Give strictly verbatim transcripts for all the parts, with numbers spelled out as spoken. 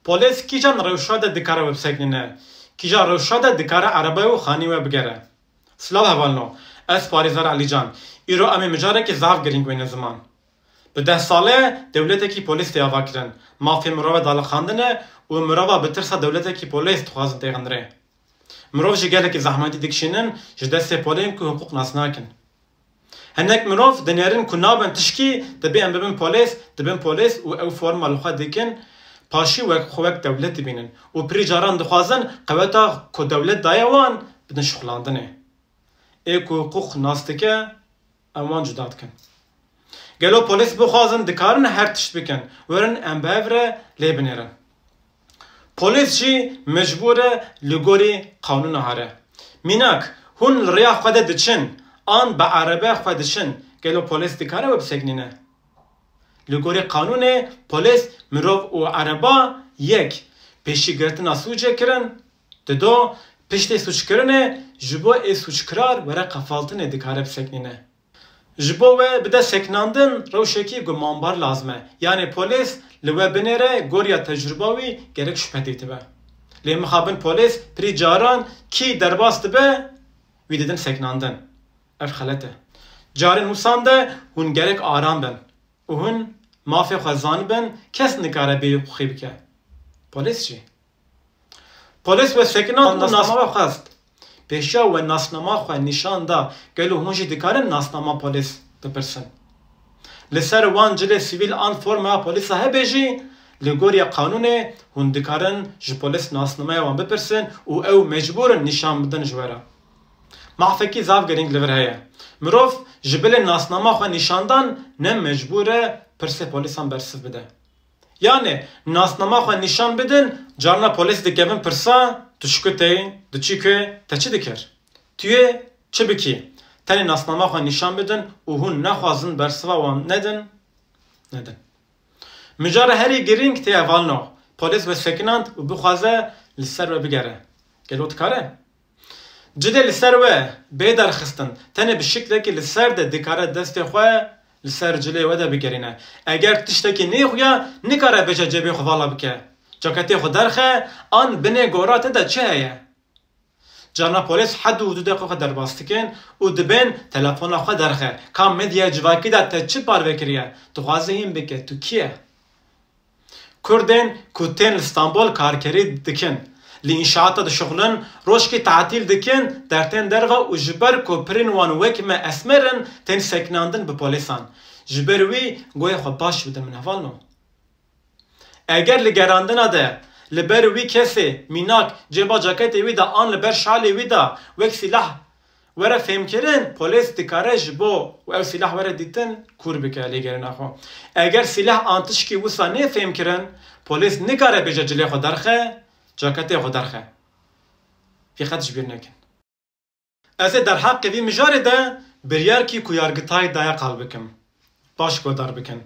Polês kîjan rewşa de dikare we biseknîne? Kîjan rewşa de dikare erebeyê û xanî we bigere? Silav hevalno, ez parêzer Elîcan. Îro em ê mijarekî zaf girîng wêne ziman. Bi deh sal e dewletekî polês tê avakirin. Mafê mirov e daliqandine û mirova bi tirsa dewletekî polês dixwazin têxin rê. Mirov jî gelekî zehmetî dikişînin ji destê polên ku hiqûq nas nakin. Hinek mirov dinêrin ku nabin tişkî, dibê em bibin polês, dibin polês û ew forma li xwe dikin, paşî wek xwe wek dewlet dibînin û pirî caran dixwazin qeweta ku dewlet daye wan bidin şixulandinê. Ê ku hiqûq nas dike, em wan cuda dikin. Gelo polês bixwazin, dikarin her tişt bikin. Werin em bi hev re lê binêrin. Polês jî mecbûr e li gorî qanûna here. Mînak, hûn li rêya xwe de diçin, an bi erebe xwe diçin, gelo polês dikare we biseknîne? Li gorî qanûnê polês mirov û ereba yek, pêşîgirtina sûcê kirin, dido, piştê sûckirinê ji bo ê sûckirar were qefaltinê dikare biseknîne. Ji bo we bide seknandin, rewşekî gumanbar lazim e. Yanê polês li we binêre, goriya tecrûba wî gerek şubhe tê dibe. Lê mixabin polês pirî caran kî derbas dibe, wî didin seknandin. Ev xelet e. Carên wisan de hûn gerek aram bin û hûn mafê xwe zanibin, kes nikare bêhiqûqî bike. Polês jî. Polês we sekinand û nasnama we xwest. Pêşiya we nasnama xwe nîşan da, gelo hûn jî dikarin nasnama polês bipirsin? Li ser wan cilê sivîl an forma polîsa hebe jî, li goriya qanûnê hûn dikarin ji polês nasnameya wan bipirsin û ew mecbûr in nîşan bidin ji we re. Mafekî zaf girîng li vir heye. Mirov ji bilê nasnama xwe nîşandan ne mecbûr e pirsê polîsan bersiv bide. Yanê, nasnama xwe nîşan bidin, carna polês dikevin pirsa, tu ji ku tê, tu çi ku, te çi dikir? Tu yê çi bikî? Tenê nasnama xwe nîşan bidin û hûn nexwazin bersiva wan nedin, nedin. Mijara herî girîng tê hevalno, polês we sekinand û bixwaze li ser we bigere. Gelo dikare? Cilê li ser we bê derxistin, tenê bi şiklekî li ser de dikare destê xwe li ser cilê we de bigerîne. Eger tiştekî neyê xuya, nikare bêje cebê xwe vala bike, caketê xwe derxe, an binê gora te de çi heye? Carna polês hed û hudûdê xwe derbas dikin û dibên telefona xwe derxe. Ka medyaya civakî de te çi parve kiriye? Dixwaze hîn bike, tu kî ye? Kurdên ku tên li Stenbol karkerî dikin, li înşaata dişuxulin, rojkî tatîl dikin, dertên derve û ji ber ku pirên wan wek me esmer in, tên sekinandin bi polêsan. Ji ber wî goyê xwe baş bidin min hevalno. Eger li gerandina de li ber wî kesê mînak cêba caketê wî de an li ber şalê wî de wek sîlah were fêmkirin, polês dikare ji bo ew sîlah were dîtin kûr bike lêgerîna xwe. Eger sîlah an tişkî wisa nê fêmkirin, polês nikare bêje cilê xwe derxe, caketê xwe derxe. Vî qet ji bîr nekin. Ez ê derheqê vî mijarê de biryarkî ku yargitayê daye qal bikim. Baş guhdar bikin.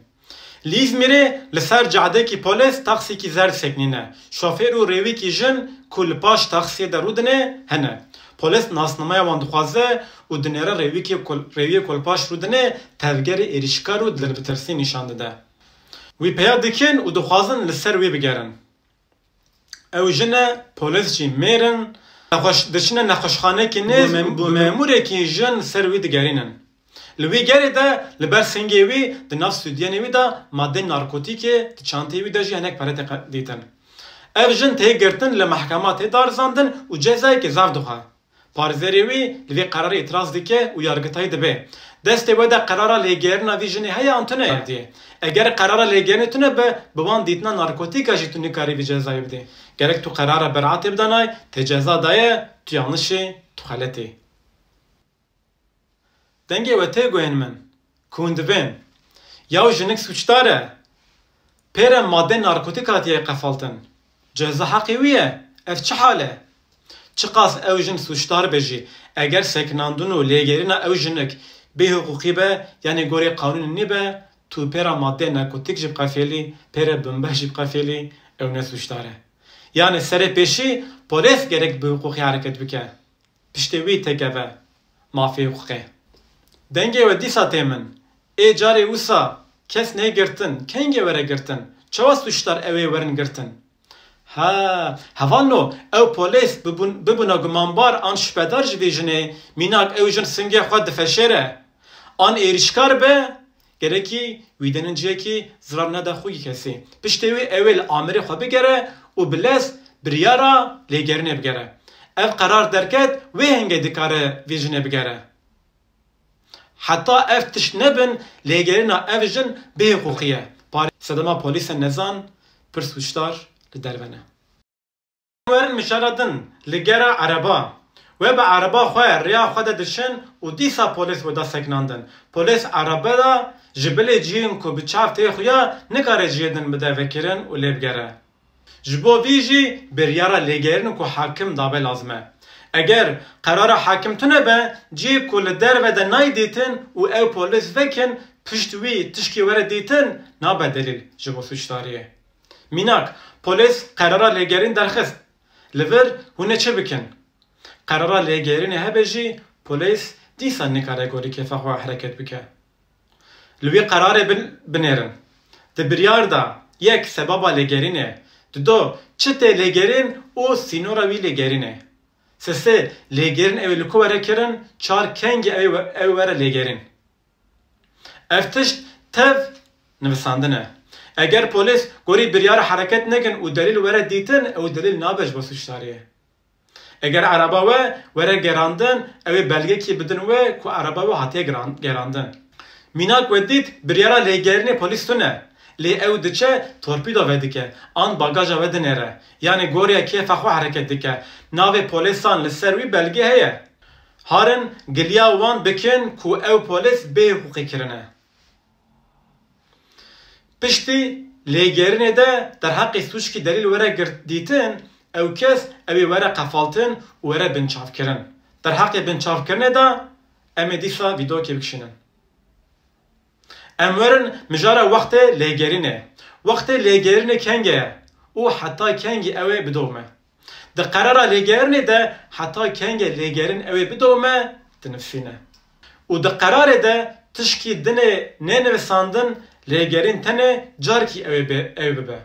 Li Îzmîrê li ser cadekî polês taksîkî zer diseknîne. Şofêr û rêwîkî jin ku li paş taksiyê de rûdine hene. Polês nasnameya wan dixwaze û dinêre rêwîkê ku, rêwiyê ku li paş rûdine tevgerê êrîşkar û dilbitirsî nîşan dide. Wî peya dikin û dixwazin li ser wî bigerin. Ew jin e, polês jî mêr in, nexweş-, diçine nexweşxanekî nê, bo mem-, bo memûrekî jin ser wî digerînin. Li wî gerê de li ber singê wî di nav stûdyenê wî de madeyên narkotîkê, di çanteyê wî de jî hinek pere tê qe-, dîtin. Ev jin tê girtin, li mehkema tê darizandin û cezayekî zaf dixwe. Parêzerê wî li vê qerarê îtiraz dike û yargitayî dibê, destê we de qerara lêgerîna vî jinê heye an tune ye? Eger qerara lêgerînê tune be, bi wan dîtina narkotîka jî tu nikarî vî cezayê bidê. Gerek tu qerara beraetê bidanay, te ceza daye, tu yanlış î, tu xelet î. Dengê we tê guhên min, ku hûn dibên, yaw jinik sûcdar e, pê re madeyên narkotîk hatiye qefaltin. Ceza heqê wî ye. Ev çi hal e? Çiqas ew jin sûcdar be jî, eger sekinandin û lêgerîna ew jinik bêhiqûqî be, yanî gorî qanûnê nîbe, tu pê re madeyê narkotîk jî biqefêlî, pê re binbeh jî biqefêlî, ew ne sûcdar e. Yanî serê pêşî polês gerek bi hiqûqî hereket bike. Piştê wî têkeve mafê hiqûqê. Dengê we dîsa tê min. Ê carê wisa kes nê girtin, kengê were girtin? Çawa sûcdar ew ê werin girtin? Ha, hevalno, ew polês bibûn-, bibûna gumanbar an şüphedar ji vê jinê, mînak ew jin singê xwe difeşêre. An êrîşkar be, gerekî wî denin ciyekî zirar nede xwe yî kesî. Piştê wî ew ê li amirê xwe bigere û bi lez biryara lêgerînê bigere. Ev qerar derket, wê hingê dikare vê jinê bigere. Heta ev tişt nebin, lêgerîna ev jin bêhiqûqî ye. Par-, sedema polîsên nezan pir sûcdar li derve ne. Werin mijara din, li gera ereba. We bi ereba xwe rêya xwe de diçin û dîsa polês we da seknandin. Polês erebe da ji bilê cihên ku bi çav tê xuya nikare cihê din bide vekirin û lê bigere. Ji bo vî jî biryara lêgerîn ku hakim dabe lazim e. Eger qerara hakim tune be, cihê ku li derve de nayê dîtin û ew polês vekin, pişt wî tişkî were dîtin, nabe delîl ji bo sûcdariyê. Mînak, polês qerara lêgerîn derxist. Li vir hûn ê çi bikin? Qerara lêgerînê hebe jî polês dîsa nikare gorî kêfa xwe hereket bike. Li wî qerarê bin-, binêrin. Di biryar de yek sebaba lêgerînê, dido çi tê lêgerîn û sînora wî lêgerînê. Sisê lêgerîn ew ê li ku were kirin, çar kengî ew ê we-, ew ê were lêgerîn. Ev tişt tev nivisandin e. Eger polîs gorî biryara hereket nekin û delîl were dîtin, ew delîl nabe ji bo sûcdariyê. Eger ereba we were gerandin, ew ê belgekî bidin we ku ereba we hatiye geran-, gerandin. Mînak we dît biryara lêgerînê polîs tune, lê ew diçe torpîdo vedike, an bagaja we dinêre, yanî goriya kêfa xwe hereket dike. Navê polîsan li ser wî belge heye. Harin giliya wan bikin ku ew polîs bêhiqûqî kirine. Piştî lêgerînê de derheqê sûckî delîl were girt dîtin, ew kes ew ê were qefaltin û were binçavkirin. Derheqê binçavkirinê de em ê dîsa vîdeokê bikişînin. Em werin mijara wextê lêgerînê. Wextê lêgerînê kengê ye û heta kengî ew ê bidome. Di qerara lêgerînê de heta kengê lêgerîn ew ê bidome, dinivîsîne. Û di qerarê de tişkî dinê nênivisandin, lêgerîn tenê carkî ew ê bê-, ew bibe.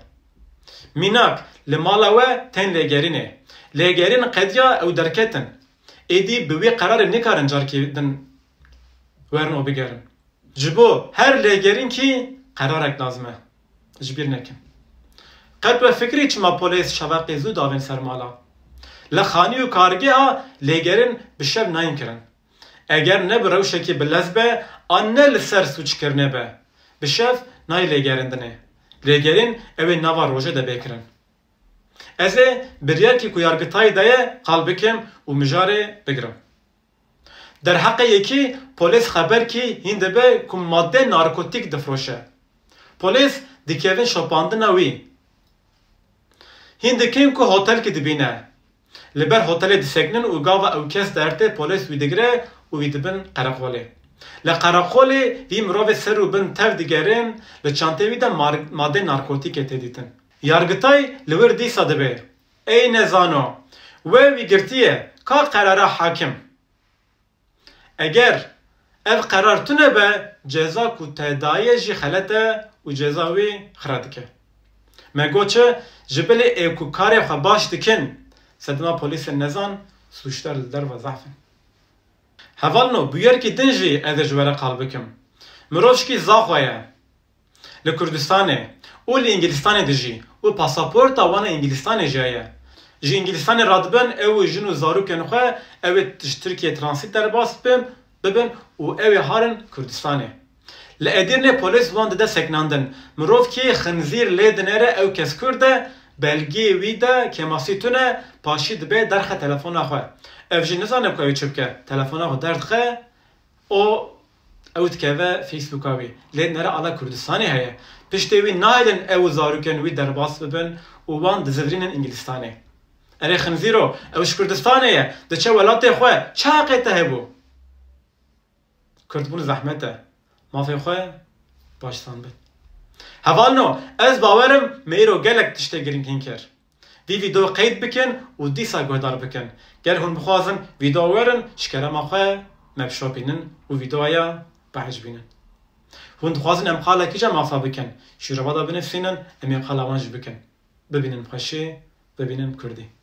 Mînak, li mala we tên lêgerînê. Lêgerîn qediya ew derketin. Êdî bi wî qerarê nikarin carkî din werin û bigerin. Ji bo her lêgerînkî qerarek lazim e. Ji bîr nekin. Qet we fikirî çima polês şeveqê zû davên ser mala? Li xanî û kargeha lêgerîn bi şev nayên kirin. Eger ne bi rewşekî bi lez be an ne li ser sûckirinê be, bi şev nayê lêgerîndinê. Lêgerîn ew ê nava rojê de bê kirin. Ez ê biryarkî ku yargitayê daye qal bikim û mijarê bigirim. Derheqê yekî polês xeber kî hîn dibe ku madde narkotîk difroşe. Polês dikevin şopandina wî. Hîn dikin ku hotelkî dibîne. Li ber hotelê disekinin û gava ew kes dertê polês wî digire û wî dibin qereqolê. Li qereqolê vî mirovê ser û bin tev digerin, li çantê wî de mar-, madde narkotîkê tê dîtin. Yargitay li wir dîsa dibe, Ey nezano, we wî girtiye, ka qerara hakim? Eger ev qerar tune be, ceza ku te daye jî xelet e û ceza wî xira dike. Me got çi, ji bilî ê ku karê xwe baş dikin, sedema polîsên nezan sûcdar li derve zehf in. Hevalno, bûyerkî din jî ez ê ji we re qal bikim. Mirov jikî zaxwe ye. Li Kurdistanê û li Îngilistanê dijî û pasaporta wan a Îngilistanê jî heye. Ji Îngilistanê radibin, ew û jin û zarokên xwe ew ê ji Tirkiyê transît derbas bin, bibin û ew ê harin Kurdistanê. Li Edîrnê polîs wan dide seknandin. Mirovkî xinzîr lê dinêre, ew kes Kurd e, belgeyê wî de kêmasî tune, paşî dibe derxe telefona xwe. Ev jî nizane ku ew ê çi bike. Telefona xwe derdixe, û ew dikeve Facebooka wî. Lê nere ala Kurdistanê heye. Piştê wî nahêlin ew û zarokên wî derbas bibin û wan dizivirînin Îngilistanê. Erê xinzîro, ew ji Kurdistanê ye, diçe welatê xwe, çi heqê te hebû? Kurdbûn zehmet e. Mafê xwe baştan bin. Hevalno, ez bawerim me îro gelek tiştê girîng hîn kir. Vî vîdeo qeyd bikin û dîsa guhdar bikin. Ger hûn bixwazin vîdeo werin, ji kerema xwe me bişopînin û vîdeoya biecibînin. Hûn dixwazin em qala kîja mafa bikin, şîrova de binivîsînin, em ê qala wan jî bikin. Bibînin xweşî, bibînin bi kurdî.